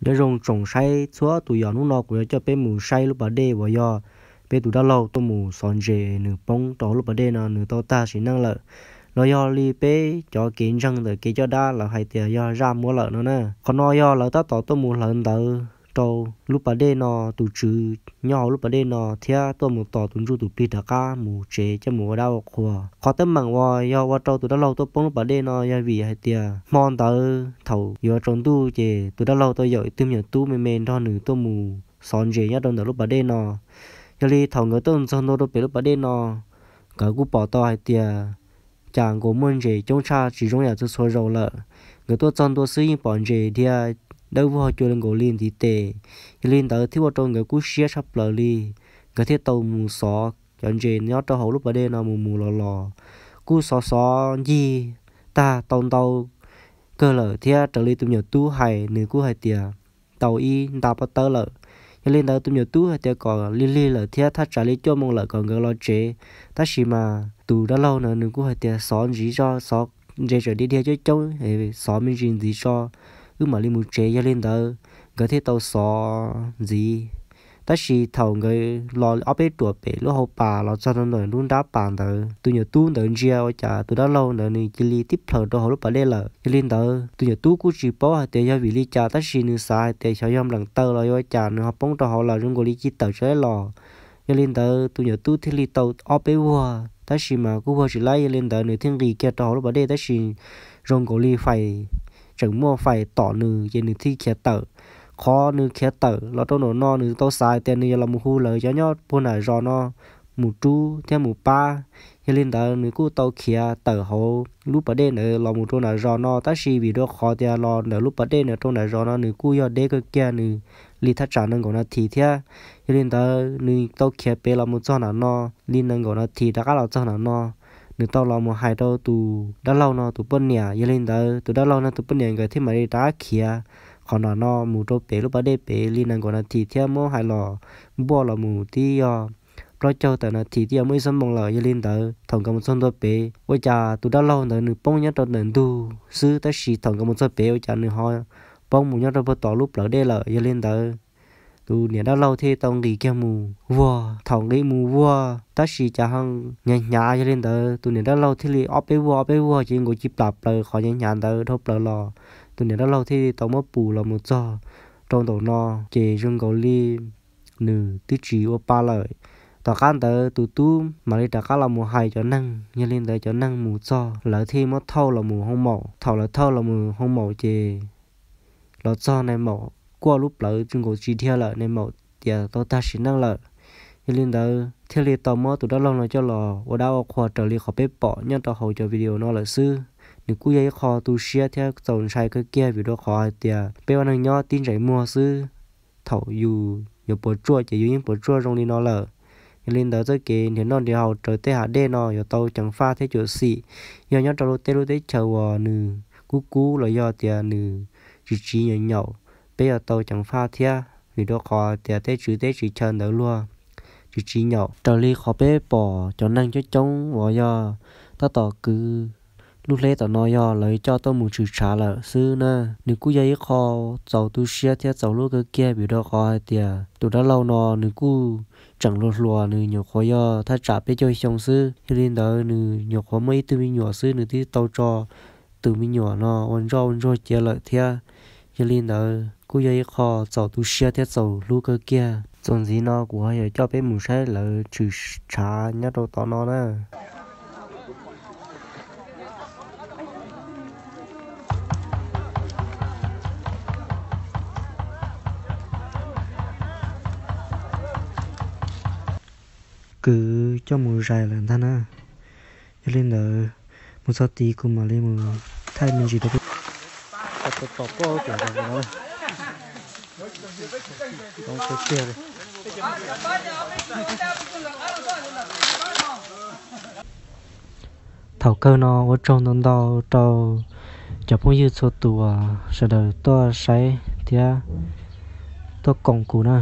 Nyob zoo tsoom saib txhua tus, yog hnub no kuv yuav coj peb mus saib lub pas dej uas yog peb tus dab laug tuaj mus xov ntses nws poob rau hauv lub pas dej no nws tau tag sim neej lawm, los yog li peb cov kev ntseeg ntawm kev coj dab lawv hais tias yog zaj muab lawm no na. Qhov no yog lawv tab tom tuaj mus hlawv ntawv rau lub pas dej no, tus tswv nyob hauv lub pas dej no thiab tuaj mus tos tus ntsuj tus plig rov qab mus tsev coj mus ua dab ua qhua. Qhov teeb meem uas yog ua rau tus dab laug tuaj poob lub pas dej no yog vim hais tias hmo ntawd thaum yuav tsaus ntuj ces tus dab laug tau yaum ib tug me nyuam tub me me nrog nws tuaj mus xov ntses nyob rau ntawm lub pas dej no. Yog li thaum nkawd tuaj txog ntua rau pem lub pas dej no, nkawd kuj pom tau hais tias cas nkaus muaj ntses coob tshaj tsis zoo yam txhua txhua zaus lawm. Nkawd tuaj txog ntua xwb yeej pom ntses dhia dawb vog cuag li nkaus li ntiv tes. Yog li ntawd thiaj ua rau nkawd kub siab tshaj plaws li, nkawd thiaj tau mus xov cov ntses nyob rau hauv lub pas dej no mus mus los los. Kuj xov xov ncig tag tau ntau kawg lawm thiab raws li tus me nyuam tub hais nws kuj hais tias tau ib nta pob tawb lawm. Yog li ntawd tus me nyuam tub hais tias kom lig lig lawm thiab thaj tsam li cuaj moos lawm kom nkawd los tsev. Tab sis mas tus dab laug ntawd nws kuj hais tias xov ntxiv tso, xov ntses tseem dhia dhia coob coob, xov me ntsis ntxiv tso, wb mam li mus tsev. Yog li ntawd nkawd thiaj tau xov ntxiv. Tab sis thaum nkawd los ob peb ruam pem lub hauv pas los txog rau ntawm lub nrab pas ntawd, tus me nyuam tub ntawd ntsia ua cas tus dab laug ntawd nws cia li tib plhaws rau hauv lub pas dej lawm. Yog li ntawd tus me nyuam tub kuj tsis paub hais tias yog vim li cas, tab sis nws xav hais tias xyov yog npleem taw los yog ua cas nws ho poob rau hauv lawm zoo nkaus li cia tawm tsis laib los. Yog li ntawd tus me nyuam tub thiaj li tau ob peb vuag tab sis mas kuj vuag tsis laib, yog li ntawd nws thiaj nqis kiag rau hauv lub pas dej tab sis zoo nkaus li fais, tseem muaj fais tom nws ces nws thiaj khiav tawm. Qhov nws khiav tawm los rau nraum no nws tau xav hais tias nws yuav los mus hu lawv cov nyob puag nram zos no mus rub thiab mus pab. Yog li ntawd nws kuj tau khiav tawm hauv lub pas dej ntawd los mus rau nram zos no, tab sis vim rau qhov tias los ntawm lub pas dej ntawd rau nram zos no nws kuj yog deb kawg kiag, nws li thaj tsam nees nkaum nas this thiab. Yog li ntawd nws tau khiav pem los mus txog nram no li nees nkaum nas this rov qab los txog nram no. Nws tau los mus hais rau tus dab laug no tus poj niam, yog li ntawd tus dab laug no tus poj niam nkawd thiaj mam li rov qab khiav qhov nram no mus rau pem lub pas dej pem li nees nkaum nas this thiab muab hais los npuaj los mus tib yog plaub caug tawm nas this tib yog muaj ib xuab moos lawm. Yog li ntawd thaum nkawd mus txog ntua pem ua cas tus dab laug ntawd nws poob nyob rau ntawm ntug xwb, tab sis thaum nkawd mus txog pem ua cas nws ho poob mus nyob rau puag tom lub plawv dej lawm. Yog li ntawd tus niam dab laug thiaj tau nqis kiag mus vuag. Thaum nqis mus vuag tab sis cas ho hnyav hnyav, yog li ntawd tus niam dab laug thiaj li ob peb vuag ob peb vuag ces nkaus cia plam plaws qhov hnyav hnyav ntawd dhau plaws los. Tus niam dab laug thiaj li tau muab pus los mus txog rau nraum no ces zoo nkaus li nws twb tsis ua pa lawm. Tom qab ntawd tus tub mam li rov qab los mus hais cov neeg, yog li ntawd cov neeg mus txog lawv thiaj muab thauj los mus hoo maum. Thaum lawv thauj los mus hoo maum ces los txog nais maum kuaj lub plawv zoo nkaus tsis dhia lawm, nais maum tias tau tag sim neej lawm. Yog li ntawd thiaj li tau muab tus dab laug no coj los ua dab ua qhua raws li qhov peb pom nyob rau hauv cov video no lawm xwb. Nws kuj yog ib qho tu siab thiab txaus ntshai kawg kiag vim rau qhov hais tias peb ua neeg nyob tib ntsais muag xwb, thaum yus yuav puas tsuaj ces yus yeej puas tsuaj zoo li no lawm. Yog li ntawd txoj kev nrhiav noj nrhiav haus raws tej hav dej no yuav tau ceev faj thiab cuam xim. Yog nyob rau lub teb lub teb chaws uas nws kub kub los yog tias nws tsis tsiv nyaum nyaum, peb yuav tau ceev faj thiab vim rau qhov tias tej tswv teb tswv chaw ntawd luag tsis tsiv nyaum. Raws li qhov peb pom cov neeg coob coob uas yog tab tom kwv lub hleb tom no yog lawv coj tuaj mus tshwm tshav lawm xwb na. Nws kuj yog ib qho txaus tu siab thiab txaus hlub kawg kiag vim rau qhov hais tias tus dab laug no nws kuj tseem hluas hluas, nws nyuam qhuav yog thaj tsam peb caug xyoo xwb. Yog li ntawd nws nyuam qhuav muaj ib tug me nyuam xwb, nws twb tau tso tus me nyuam no ua ntsoj ua ntsuag cia lawm thiab. Yog li ntawd kuj yog ib qho txaus tu siab thiab txaus hlub kawg kiag. Txuas ntxiv no kuv ho yuav coj peb mus saib lawv tshwm tshav nyob rau tom no na. Kwv coj mus zais lawm ntag na. Yog li ntawd mus txog tid kuv mam li mus thaij me ntsis rau peb. Thaum kawg no ua tsaug ntau ntau rau cov phooj ywg txhua tus uas sawv daws tuaj saib thiab tuaj koom kuv na.